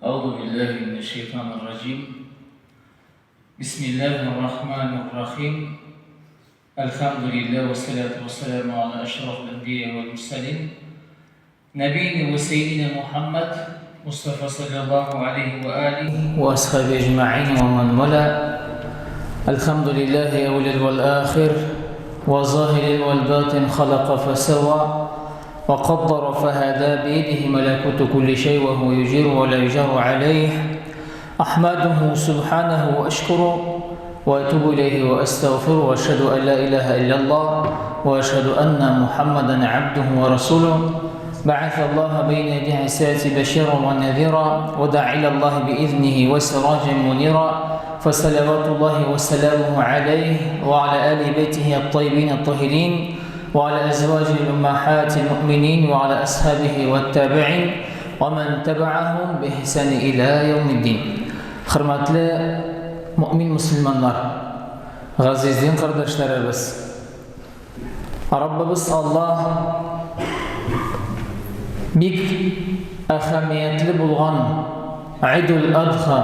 أعوذ بالله من الشيطان الرجيم بسم الله الرحمن الرحيم الحمد لله والصلاة والسلام على أشرف الأنبياء والمرسلين نبينا وسيدنا محمد مصطفى صلى الله عليه وآله وأصحابه أجمعين ومن والاه الحمد لله أول والآخر وظاهر والباطن خلق فسوى وقدر فهدى بيده ملكوت كل شيء وهو يجير ولا يجار عليه أحمده سبحانه وأشكره وأتوب إليه وأستغفره وأشهد أن لا إله إلا الله وأشهد أن محمدا عبده ورسوله بعث الله بين يديه الساعة بشيرا ونذيرا ودعا إلى الله بإذنه وسراجا منيرا فصلوات الله وسلامه عليه وعلى آل بيته الطيبين الطاهرين وعلى أزواجه الأمهات المؤمنين وعلى أصحابه والتابعين ومن تبعهم بإحسان إلى يوم الدين Хөрмәтле мөмин мөселманнар, газиз дин кардәшләребез, Раббыбыз Аллаһ бик әһәмиятле булган Айдул Адха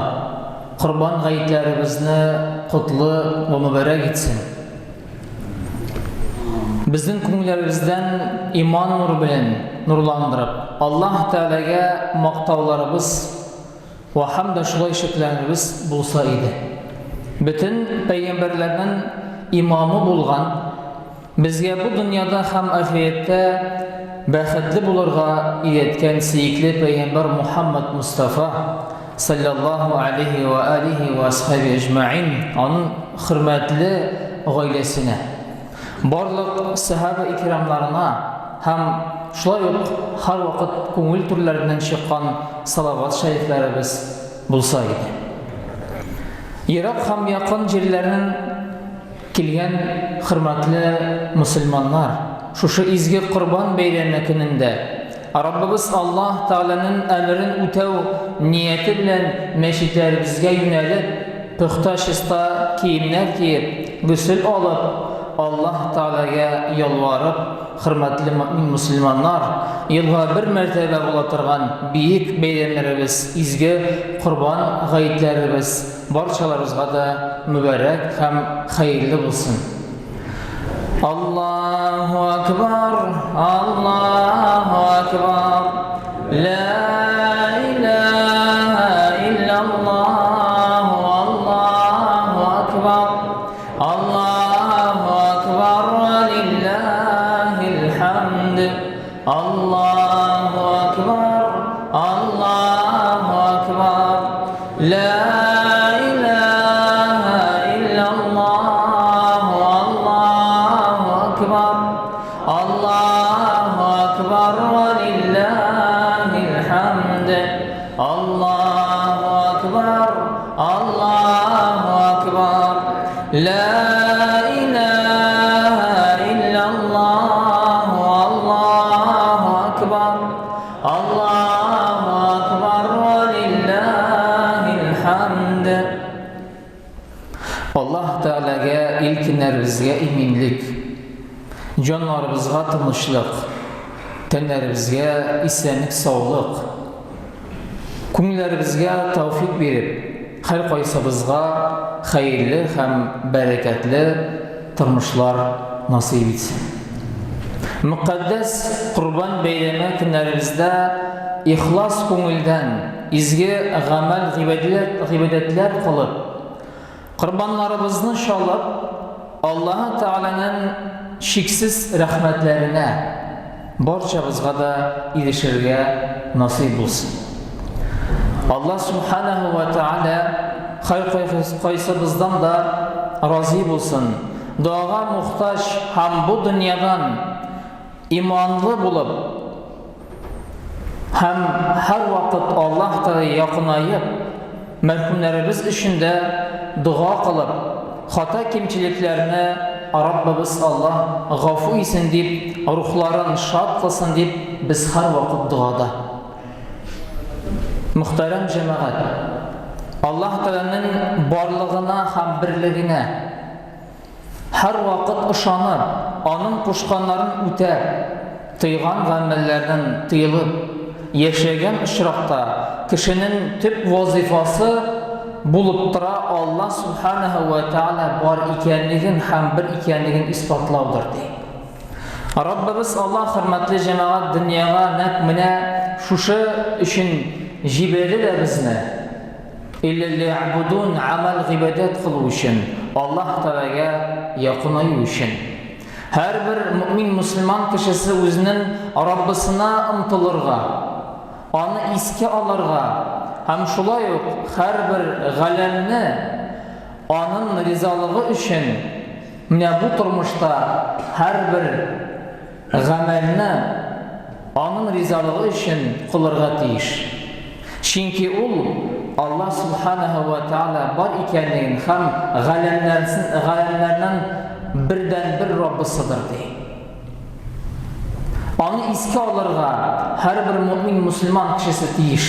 Корбан гаетләребезне котлы вә мөбарәк итсен. Безнең күңелләребездән иман нуры белән нурландырып, Аллаһ Тәгаләгә мактауларыбыз вә һәм дә шулай шөкләнүебез булса иде. Бөтен пәйгамбәрләрнең имамы булган, безгә бу дөньяда һәм ахирәттә бәхетле булырга өйрәткән сөекле пәйгамбәр Мухаммад Мустафа саллаллаһу алейһи вә алихи вә асхаби әҗмәгыйн, аның хөрмәтле гаиләсенә, барлык сәхаба икрамнарына һәм шулай ук һәрвакыт күңел түрләреннән чыккан салават шәрифләребез булса иде. Ерак һәм якын җирләрнең килгән хөрмәтле мөселманнар, шушы изге Корбан бәйрәме көнендә Раббыбыз Аллаһ Тәгаләнең әмерен үтәү нияте белән мәчетләребезгә юнәлеп, пөхтә чиста киемнәр киеп, гөсел алып, Аллаһ Тәгаләгә ялварып, хөрмәтле мөэмин мөселманнар, елга бер мәртәбә була торган биек бәйрәмнәребез, изге Корбан гаетләребез барчаларыбызга да мөбарәк һәм хәерле булсын. Аллаһу акбар, Аллаһу акбар. Ла илаһа иллаллаһ, Аллаһу акбар. Аллаһу акбар, лиллаһил хамд. Аллаһу акбар, Аллаһу акбар. Ла илаһа иллаллаһ, Аллаһу акбар. Аллаһу акбар, ва лиллаһил хамд. Аллаһу акбар, Аллаһу акбар. Ла илаһа иллаллаһ, Аллаһу акбар. Аллаһу акбар, ва лиллаһил хамд. Аллаһ Тәгаләгә ил-көннәребезгә иминлек, җаннарыбызга тынычлык, тәннәребезгә исәнлек-саулык, күңелләребезгә тәүфик биреп, һәркайсыбызга хәерле һәм бәрәкәтле тормышлар насыйп итсен. Мөкаддәс Корбан бәйрәме көннәребездә ихлас күңелдән изге гамәл гыйбадәтләр кылып, Корбаннарыбызны чалып, Аллаһы Тәгаләнең чиксез рәхмәтләренә барчабызга да ирешергә насыйп булсын. Аллаһ Субханаһу ва Тәгалә һәркайсыбыздан да разый булсын. Дуага мохтаҗ һәм бу дөньядан иманлы булып һәм һәрвакыт Аллаһ Тәгаләгә якынаеп, мәрхүмнәребез өчен дә дога кылып, хата кимчелекләрне Раббыбыз Аллаһ гафу итсен дип, рухларын шат кылсын дип без һәрвакыт догада. Мөхтәрәм җәмәгать, Аллаһ Тәгаләнең барлыгына һәм берлегенә Һәрвакыт ышанып, аның кушканнарын үтәп, тыйган гамәлләрдән тыелып, яшәгән очракта кешенең төп вазыйфасы булып тора Алла Субханаһу ва Тааля бар икәнлеген һәм бер икәнлеген исбатлаудыр, ди. Раббыбыз Аллаһ, хөрмәтле җәмәгать, дөньяга нәкъ менә шушы өчен җибәрде дә безне. Илля лиябудун, гамәл гыйбадәт кылу өчен, Аллаһ Тәгаләгә якынаю өчен. Һәрбер мөмин мөселман кешесе үзенең Раббысына омтылырга, аны искә алырга һәм шулай ук һәрбер галәмне аның ризалыгы өчен менә бу тормышта һәрбер гамәлне аның ризалыгы өчен кылырга тиеш. Чөнки ул Аллаһ Субханаһу ва Тааля бар икәнлеген һәм галәмнәрнең бердәнбер Раббысыдыр, ди. Аны искә алырга һәрбер мөмин мөселман кешесе тиеш.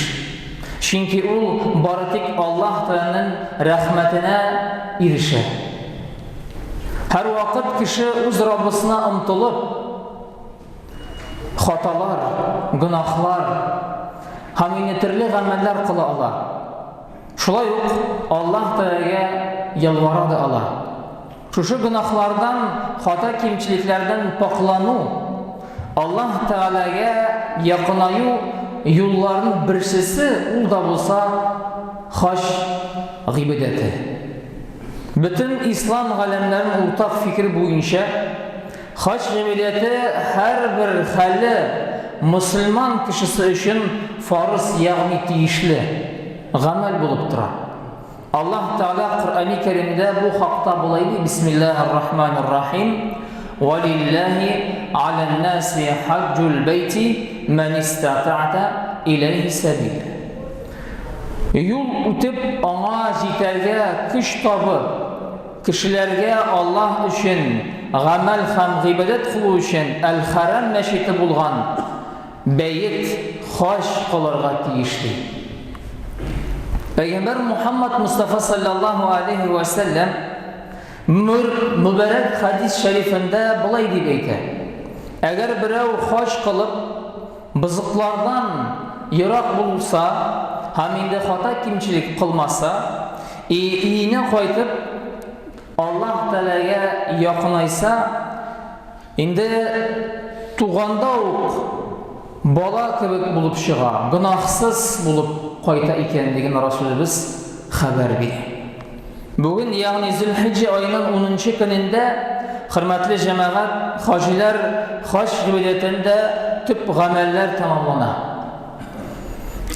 Чөнки ул бары тик Аллаһ Тәгаләнең рәхмәтенә ирешә. Һәрвакыт кеше үз Раббысына омтылып, хаталар, гөнаһлар һәм инде төрле гамәлләр кыла ала. Шулай ук Аллаһ Тәгаләгә ялвара да ала. Шушы гөнаһлардан, хата кимчелекләрдән пакълану, Аллаһ Тәгаләгә якынаю юлларының берсесе ул да булса хаҗ гыйбадәте. Бөтен ислам галәмнәренең уртак фикере буенча, хаҗ гыйбадәте һәрбер хәле мөселман кешесе өчен фарыз, ягъни тиешле гамәл булып тора. Аллаһ Тәгалә Коръәни Кәримдә бу хакта болай ди, Бисмиллаһир-рахманир-рахим, Валиллаһи алән-наси хаҗҗул бәйти мән истата'та иләйһи сәбил. Юл үтеп аңа җитәргә көч табып, кешеләргә Аллаһ өчен гамәл һәм гыйбадәт кылу өчен Әл-Хәрам мәчете булган бәет, хаҗ кылырга тиеш, ди. Пәйгамбәр Мухаммад Мустафа саллаллаһу алейхи ва сәлләм мөбарәк хадис шәрифендә болай дип әйтә: Әгәр берәү хаҗ кылып, Бозыклардан ерак булса һәм инде хата-кимчелек кылмаса, и өенә кайтып, Аллаһ Тәгаләгә якынайса, инде туганда ук бала кебек булып чыга, гөнаһсыз булып кайта икәнлеген Расулебез хәбәр бирә. Бүген, ягъни Зөлхиҗҗә аеның унынчы көнендә, хөрмәтле җәмәгать, хаҗиләр хаҗ гыйбадәтендә төп гамәлләр тәмамлана.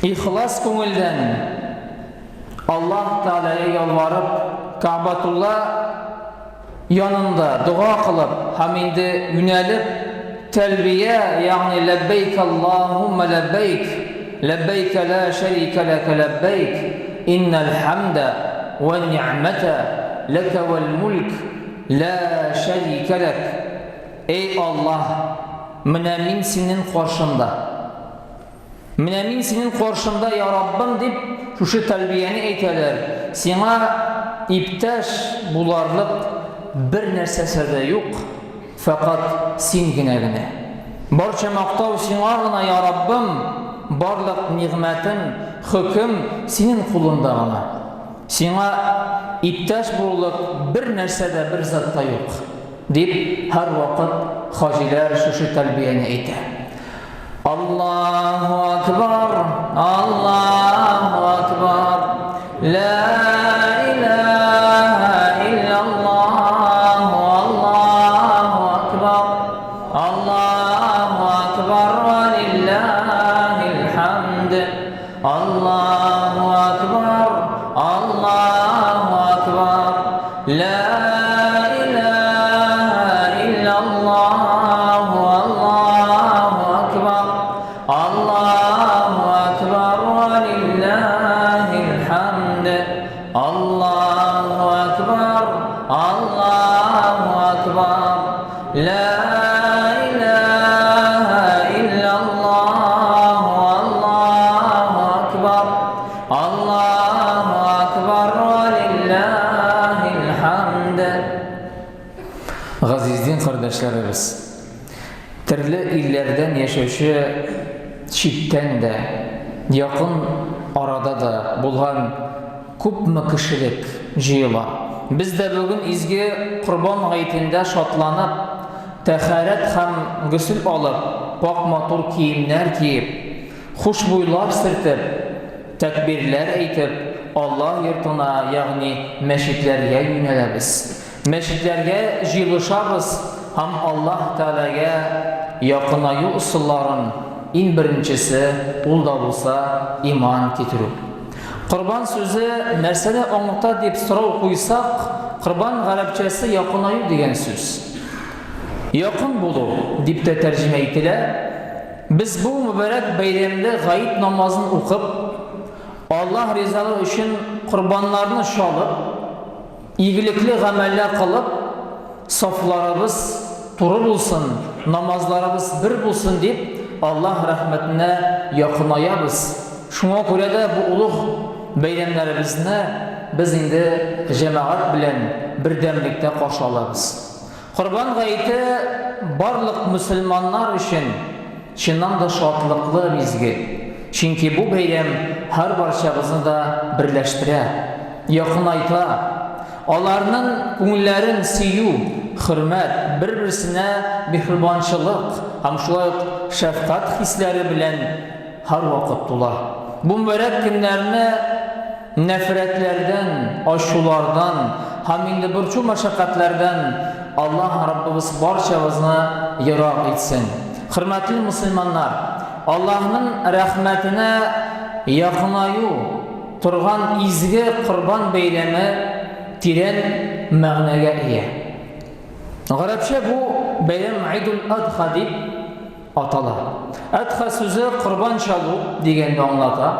Ихлас күңелдән Аллаһ Тәгаләгә ялварып, Кәгъбәтулла янында дога кылып һәм инде юнәлеп тәлбия, ягъни ләббәйк Аллаһумма ләббәйк, ләббәйк ла шәрикә ләкә ләббәйк, иннәл хәмдә вә ни'мәтә ләкә вәл мүлк ла шәрикә ләк. Эй Аллаһ, менә мин синең каршында. Менә мин синең каршында, я Раббым, дип, шушы тәлбияне әйтәләр. Сиңа иптәш буларлык бер нәрсәсе дә юк, фәкать син генә генә. Барча мактау сиңа гына, я Раббым, барлык нигъмәтем, хөкем синең кулында гына. Сиңа иптәш булырлык бер нәрсә дә, бер зат та юк, дип һәрвакыт хаҗиләр шушы тәлбияне әйтә. Аллаһу акбар, Аллаһу акбар, ла илаһа иллаллаһ, Аллаһу акбар, Аллаһу акбар, ва лиллаһил хамд. Аллаһу акбар, Аллаһу акбар, ла илаһа иллаллаһ, Аллаһу акбар, Аллаһу акбар, ва лиллаһил хамд. Аллаһу акбар, Аллаһу акбар, ла илаһа иллаллаһ, Аллаһу акбар, Аллаһу акбар, ва лиллаһил хамд. Газиз дин кардәшләребез, төрле илләрдән яшәүче читтән дә, якын арада да булган күпме кешелек җыела. Без дә бүген изге Корбан гаетендә шатланып, тәһарәт һәм гөсел алып, пакь матур киемнәр киеп, хушбуйлар сөртеп, тәкбирләр әйтеп, Аллаһ йортына, ягъни мәчетләргә юнәләбез. Мәчетләргә җыелышабыз һәм Аллаһ Тәгаләгә якынаю ысулларын, иң беренчесе, ул да булса, иман китерү. Корбан сүзе нәрсәне аңлата дип сорау куйсак, корбан гарәпчәсе якынаю дигән сүз. Якын булу дип тә тәрҗемә ителә. Без бу мөбарәк бәйрәмдә гает намазын укып, Аллаһ ризалыгы өчен корбаннарны чалып, Игелекле гамәлләр кылып, сафларыбыз туры булсын, намазларыбыз бер булсын дип, Аллаһ рәхмәтенә якынаябыз. Шуңа күрә дә бу олуг бәйрәмнәребезне без инде җәмәгать белән бердәмлектә каршы алабыз. Корбан гаете барлык мөселманнар өчен чыннан да шатлыклы мизгел. Чөнки бу бәйрәм һәрбарчабызны да берләштерә, якынайта. Аларның күңелләрен сөю, хөрмәт, бер-берсенә миһербанчылык һәм шулай ук шәфкать хисләре белән һәрвакыт тула. Бу мөбарәк көннәрне Нәфрәтләрдән, ачулардан һәм инде борчу-мәшәкатьләрдән Аллаһ Раббыбыз барчабызны ерак итсен. Хөрмәтле мөселманнар, Аллаһның рәхмәтенә якынаю торган изге Корбан бәйрәме тирән мәгънәгә ия. Гарәпчә бу бәйрәм Гыйдул-Адха дип атала. Адха сүзе корбан чалу дигәнне аңлата.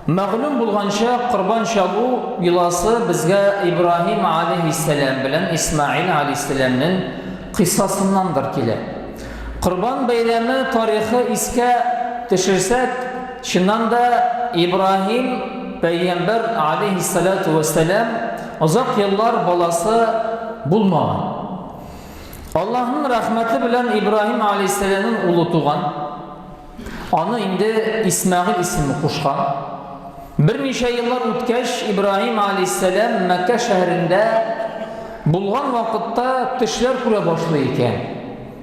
Мәгълүм булганча, корбан чалу йоласы безгә Ибраһим алейһиссәлам белән Исмаил алейһиссәламнең кыйссасыннандыр килә. Корбан бәйрәме тарихы искә төшерсәк, чыннан да Ибраһим пәйгамбәр алейһиссәлату вәссәлам озак еллар баласы булмаган. Аллаһның рәхмәте белән Ибраһим алейһиссәламның улы туган. Аны инде Исмәгыйль исеме кушкан. Берничә еллар үткәч, Ибраһим алейһиссәлам Мәккә шәһәрендә булган вакытта төшләр күрә башлый икән.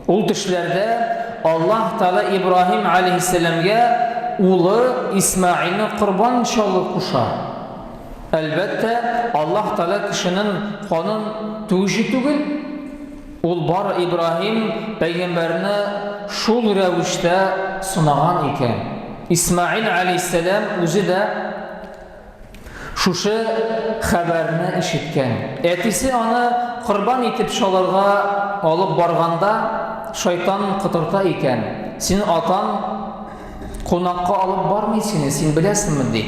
Ул төшләрдә Аллаһ Тәгалә Ибраһим алейһиссәламгә улы Исмәгыйльне корбан чалу куша. Әлбәттә, Аллаһ Тәгалә кешенең канын түгүче түгел. Ул бары Ибраһим пәйгамбәрне шул рәвештә сынаган икән. Исмаил алейһиссәлам үзе дә шушы хәбәрне ишеткән. Әтисе аны корбан итеп чалырга алып барганда, шайтан котырта икән. Син атаң Кунакка алып бармый сине, син беләсеңме, ди.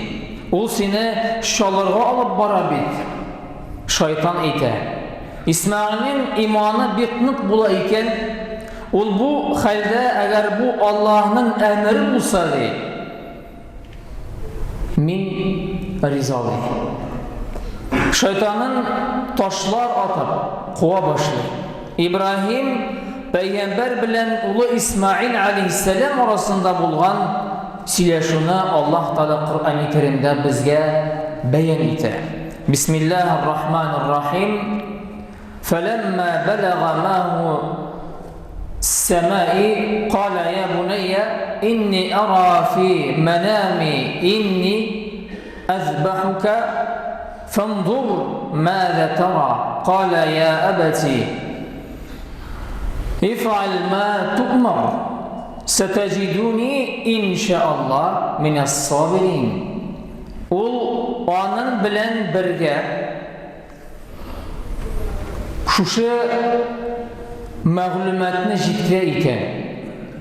Ул сине чалырга алып бара бит. Шайтан әйтә. Исмәгыйльнең иманы бик нык була икән. Ул бу хәлдә, әгәр бу Аллаһның әмере булса, ди, мин риза, ди. Шайтанын ташлар атып куа башлый. Ибраһим пәйгамбәр белән улы Исмаил алейһиссәлам арасында булган сөйләшүне Аллаһ Тәгалә Коръәни Кәримдә безгә бәян итә. Бисмиллаһир рахманир рахим. Фәләмма балага маһу السماء قال يا بني إني أرى في منامي إني أذبحك فانظر ماذا ترى قال يا أبتي افعل ما تؤمر ستجدني إن شاء الله من الصابرين Ул аның белән бергә шушы мәгълүматны җиткерә икән.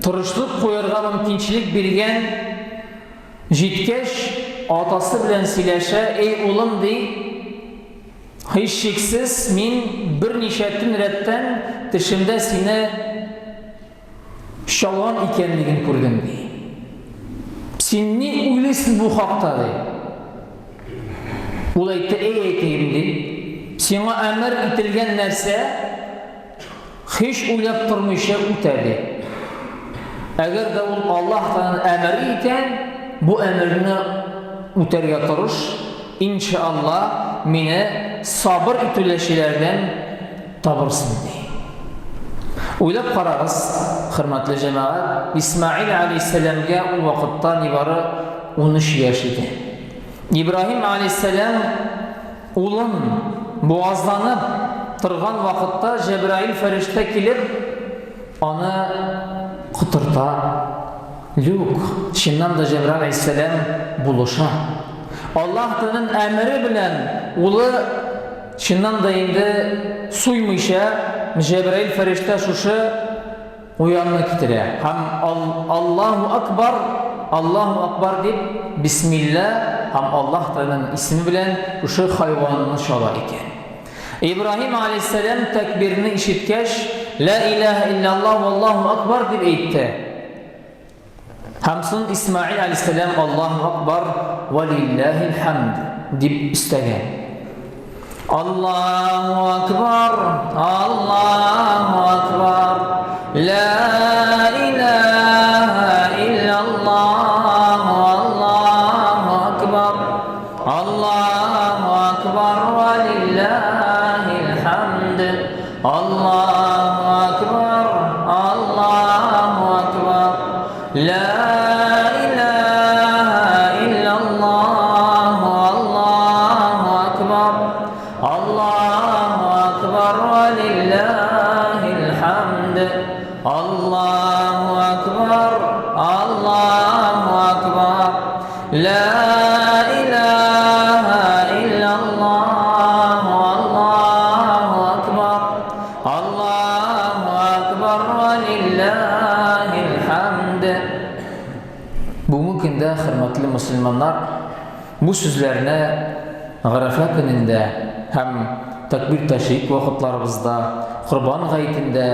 Тырышлык куярга мөмкинчелек биргән Җиткәч, атасы белән сөйләшә, Эй, улым, ди, һичшиксез, мин берничә төн рәттән төшемдә сине чалган икәнлеген күрдем, ди. Син ни уйлыйсың бу хакта, ди. Ул әйтте, эй, әтием, ди, сиңа әмер ителгән нәрсә, Һич уйлап тормыйча үтә, ди. Әгәр дә ул Аллаһ Тәгаләнең әмере икән, бу әмерне үтәргә тырыш, иншалла, мине сабыр итүләчеләрдән табырсың, ди. Уйлап карагыз, хөрмәтле җәмәгать, Исмаил алейһиссәламгә ул вакытта нибары 13 яшь иде. Ибраһим алейһиссәлам улын буазланып торган вакытта Җәбраил фәрештә килеп, аны котырта. Юк, чыннан да Җәбраил алейһиссәлам булыша. Аллаһ Тәгаләнең әмере белән улы чыннан да инде суймыйча Җәбраил фәрештә шушы куянны китерә һәм Аллаһу акбар, Аллаһу акбар дип бисмилла һәм Аллаһ Тәгаләнең исеме белән шушы хайванны чала икән. Ибраһим алейһиссәлам тәкбирне ишеткәч, Лә илаһә илляллаһ валлаһу акбар дип әйтте. Һәм соң Исмаил алейһиссәлам Аллаһу акбар ва лиллаһил хамд дип өстәгән. Аллаһу акбар, Аллаһу акбар, ла илаһа илляллаһ, Аллаһу акбар. Аллаһу акбар ва лиллаһил хамд. Аллаһу акбар, Аллаһу акбар. Ла илаһа иллаллаһ, Аллаһу акбар. Аллаһу акбар ва лиллаһил хамд. Аллаһу акбар, Аллаһу акбар. Лә илаһа иллаллаһ, Аллаһу акбар, Аллаһу акбар, ва лиллаһил хамд. Бүгенге көндә, хөрмәтле мөселманнар, бу сүзләрне Гарәфә көнендә һәм тәкбир тәшрик вакытларыбызда, Корбан гаетендә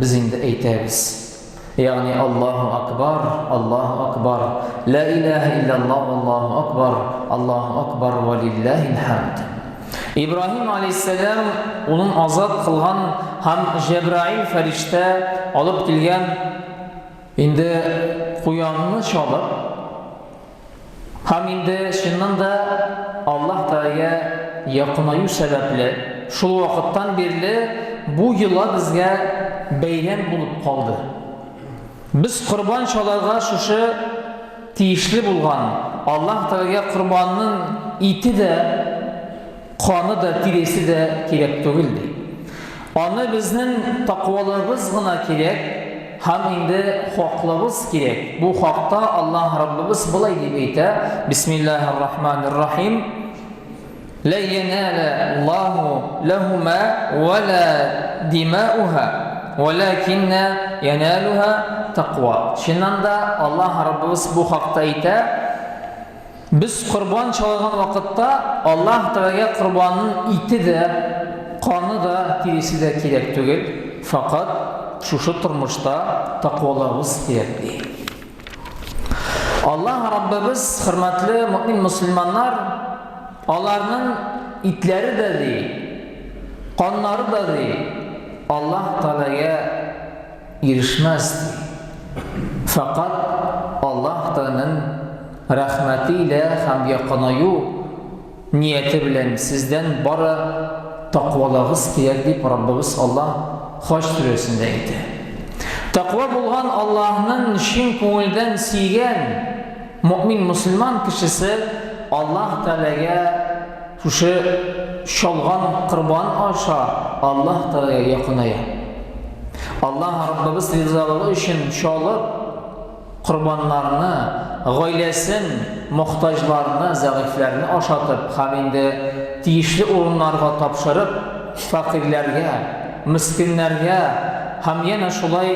без инде әйтәбез. Ягъни Аллаһу акбар, Аллаһу акбар, ла илаһа илляллаһ, Аллаһу акбар, Аллаһу акбар ва лиллаһил хамд. Ибраһим алейһиссәлам улын азат кылган һәм Җәбраил фәриштә алып килгән инде куянны чалып, Һәм инде чыннан да Аллаһ Тәгаләгә якынаю сәбәпле, шул вакыттан бирле бу йола безгә бәйрәм булып калды. Без корбан чаларга шушы тиешле булган Аллаһ Тәгаләгә корбанның ите дә, каны да, тиресе дә кирәк түгел, ди. Аны безнең таквалыгыбыз гына кирәк һәм инде хаклыгыбыз кирәк. Бу хакта Аллаһ Раббыбыз болай дип әйтә: Бисмиллаһир рахманир рахим. Ла яналя Аллаһу лахума ва ла димауха, валакинна яналуха таква. Чыннан да Аллаһ Раббыбыз бу хакта әйтә: Без корбан чалган вакытта Аллаһ Тәгаләгә корбанның ите дә, каны да, тиресе дә кирәк түгел, факат шушы тормышта таквалыгыбыз кирәк, ди. Аллаһ Раббыбыз, хөрмәтле мөмин мөселманнар, аларның итләре дә ди, каннары да ди, Аллаһ Тәгаләгә ирешмәс, ди. Фәкать Аллаһ Тәгаләнең рәхмәте илә һәм якынаю нияте белән сездән бары таквалагыз кирәк, дип Раббыбыз Аллаһ Хаҗ сүрәсендә әйтә. Таква булган Аллаһның чын күңелдән сөйгән мөэмин мөселман кешесе Аллаһ Тәгаләгә шушы чалган корбан аша Аллаһ Тәгаләгә якыная. Аллаһ Раббыбыз ризалыгы өчен чалып, корбаннарны, гаиләсен, мохтаҗларны, зәгыйфьләрне ашатып һәм инде тиешле урыннарга тапшырып, фәкыйрьләргә, мескеннәргә һәм янә шулай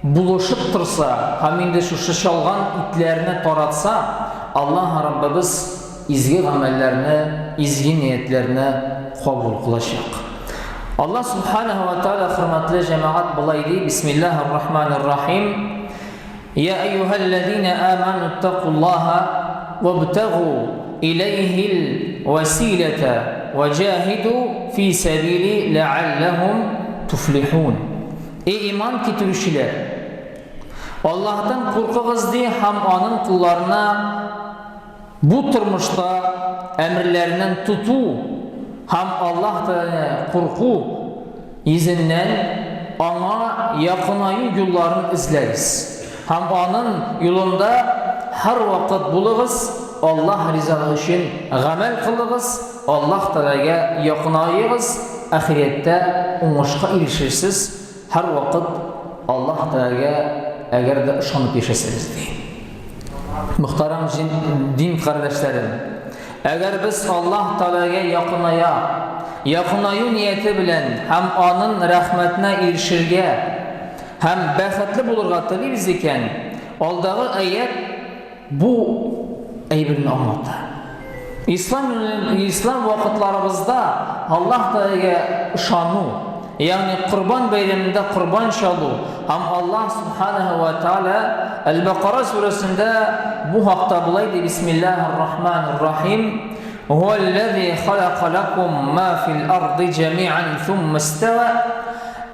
булышып торса һәм инде шушы чалган итләрне таратса, Аллаһ Раббыбыз изге гамәлләрне, изге ниятләрне кабул кылачак. Аллаһ Субханаһу ва Тааля, хөрмәтле җәмәгать, болай ди: Бисмиллаһир Рахманир Рахим. Я әйюһәлләзина аману иттакуллаһа вабтагу иләйһил василата ваҗаһиду фи сәбили ләалләһум туфлихун. Эй иман китерүчеләр! Аллаһтан куркыгыз, ди, һәм аның кулларына бу тормышта әмерләреннән тоту һәм Аллаһ Тәгаләне курку йөзеннән аңа якынаю юлларын эзләгез һәм аның юлында һәрвакыт булыгыз, Аллаһ ризалыгы өчен гамәл кылыгыз, Аллаһ Тәгаләгә якынаегыз, ахирәттә уңышка ирешерсез, Һәрвакыт Аллаһ Тәгаләгә әгәр дә ышанып яшәсәгез, ди. Мөхтәрәм дин кардәшләрем, әгәр без Аллаһ Тәгаләгә якыная, якынаю нияте белән һәм аның рәхмәтенә ирешергә һәм бәхетле булырга телибез икән, алдагы аять Бу әйберне аңлата. Ислам ислам вакытларыбызда Аллаһ Тәгаләгә ышану, ягъни Корбан бәйрәмендә корбан чалу һәм Аллаһ субханаһу ва тааля Әл-Бакара сүрәсендә бу хакта болай ди: Бисмиллаһир рахманир рахим. Һуаллази халака лакум ма фил арды җәмиан сумма истава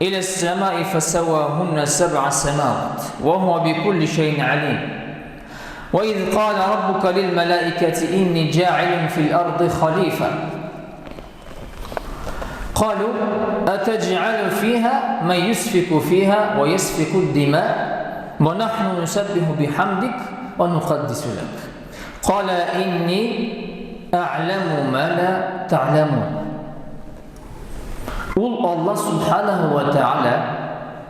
иля ссамаи фасаввахунна сәб'a самават ва һуа бикулли шәйин алим. وإذ قال ربك للملائكة إني جاعل في الأرض خليفة قالوا أتجعل فيها من يسفك فيها ويسفك الدماء ونحن نسبح بحمدك ونقدس لك قال إني أعلم ما لا تعلمون Ул Алла Субханаһу ва Тааля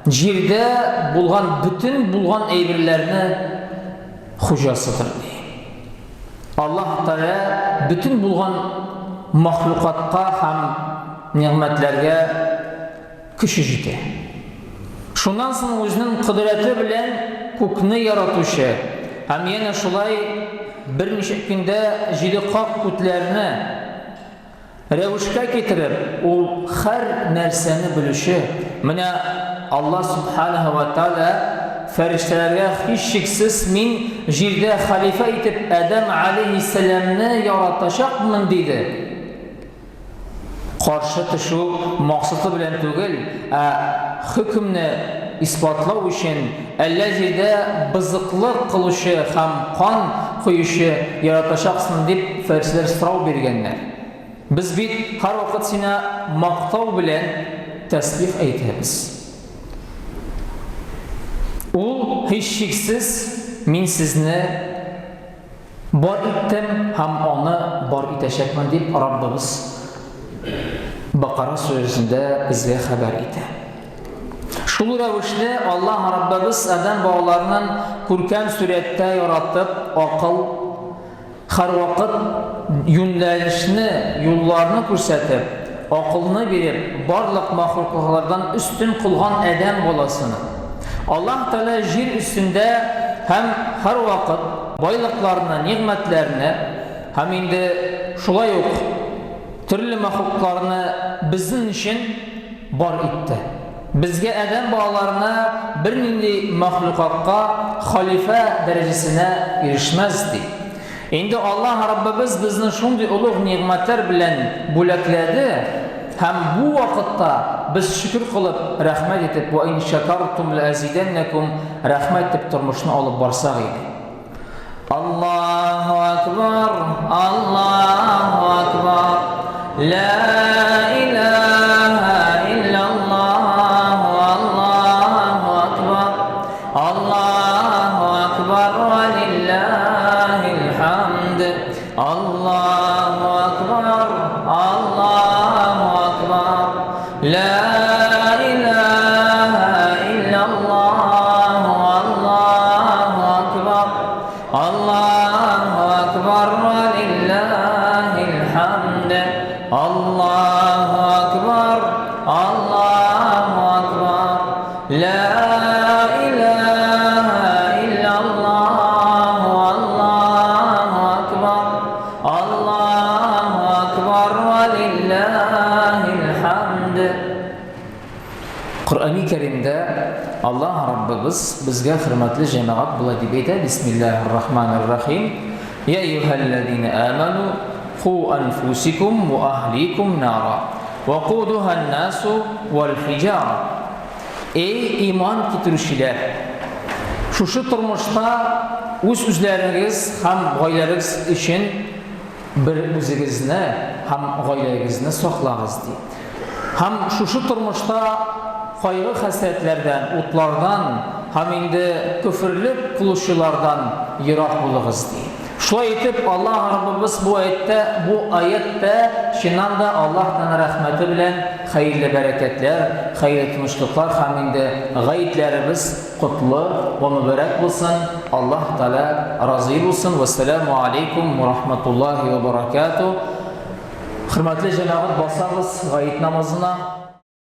җирдә булган бөтен булган әйберләрне хуҗасыдыр ди. Аллаһ Тааля бөтен булган махлукатка һәм нигъмәтләргә көче җитә. Шуннан соң үзенең кодрәте белән күкне яратучы һәм янә шулай берничә көндә җиде кат күтләрне Рәвешкә китереп, ул һәр нәрсәне белүче. Менә Алла Сүбхәнәһү вә Тәгалә фәрештәләргә һичшиксез мин җирдә хәлифә итеп Адәм аләйһиссәламне яратачакмын диде. Каршы төшү максаты белән түгел, ә хөкемне исбатлау өчен әллә җирдә бозыклык кылучы һәм кан коючы яратачаксың дип фәрештәләр сорау биргәннәр. Без бит һәрвакыт сиңа мактау белән тәсбих әйтәбез. Ул, һичшиксез, мин сезне бар иттем һәм аны бар итәчәкмен, дип Раббыбыз Бакара сүрәсендә безгә хәбәр итә. Шул рәвешле Аллаһ Раббыбыз адәм балаларының күркәм сурәттә яратып, акыл, һәрвакыт юнәлешне, юлларны күрсәтеп, акылны биреп, барлык махлуклардан өстен кылган адәм баласына. Аллаһ Тәгалә җир өстендә һәм һәрвакыт байлыкларны, нигъмәтләрне һәм инде шулай ук төрле махлукларны безнең өчен бар итте. Безгә адәм балаларына бернинди махлукатка халифә дәрәҗәсенә ирешмәс, ди. Инде Аллаһ Раббыбыз безне шундый олуг нигъмәтләр белән бүләкләде һәм бу вакытта без шөкер кылып, рәхмәт итеп, вә ин шәкәртум ләазидәннәкум, рәхмәт итеп тормышны алып барсак иде. Аллаһу акбар, Аллаһу акбар, ла илаһа иллаллаһ, Аллаһу акбар, Аллаһу акбар, ва лиллаһил хамд, Аллаһу акбар, Аллаһу акбар, ла илаһа иллаллаһ, Аллаһу акбар, Аллаһу акбар, ва лиллаһил хамд, Аллаһу акбар, Аллаһу акбар, ла илаһа иллаллаһ, Аллаһу акбар, Аллаһу акбар, ва лиллаһил хамд. Коръәни Кәримдә Аллаһ Раббыбыз безгә хөрмәтле җәмәгать болай дип әйтә, Бисмиллаһир рахманир рахим. Я әйюһәлләзина аману ку анфусикум ва ахликум нара ва кудуха ан-насу вал хиҗара. Эй иман китерүчеләр! Шушы тормышта үз-үзләрегез һәм гаиләгез өчен бер үзегезне һәм гаиләгезне саклагыз, ди. Һәм шушы тормышта кайгы-хәсрәтләрдән, утлардан һәм инде көферлек кылучылардан ерак булыгыз, ди. Шулай итеп, Аллаһ Раббыбыз бу аятьтә, бу аятьтә чыннан да Аллаһ Тәгалә рәхмәте белән хәерле бәрәкәтләр, хәерле тынычлыклар һәм инде гаетләребез котлы вә мөбарәк булсын, Аллаһ Тәгалә разый булсын. Вәссәламү алейкум вә рахматуллаһи вә баракатуһ. Хөрмәтле җәмәгать, басабыз гает намазына.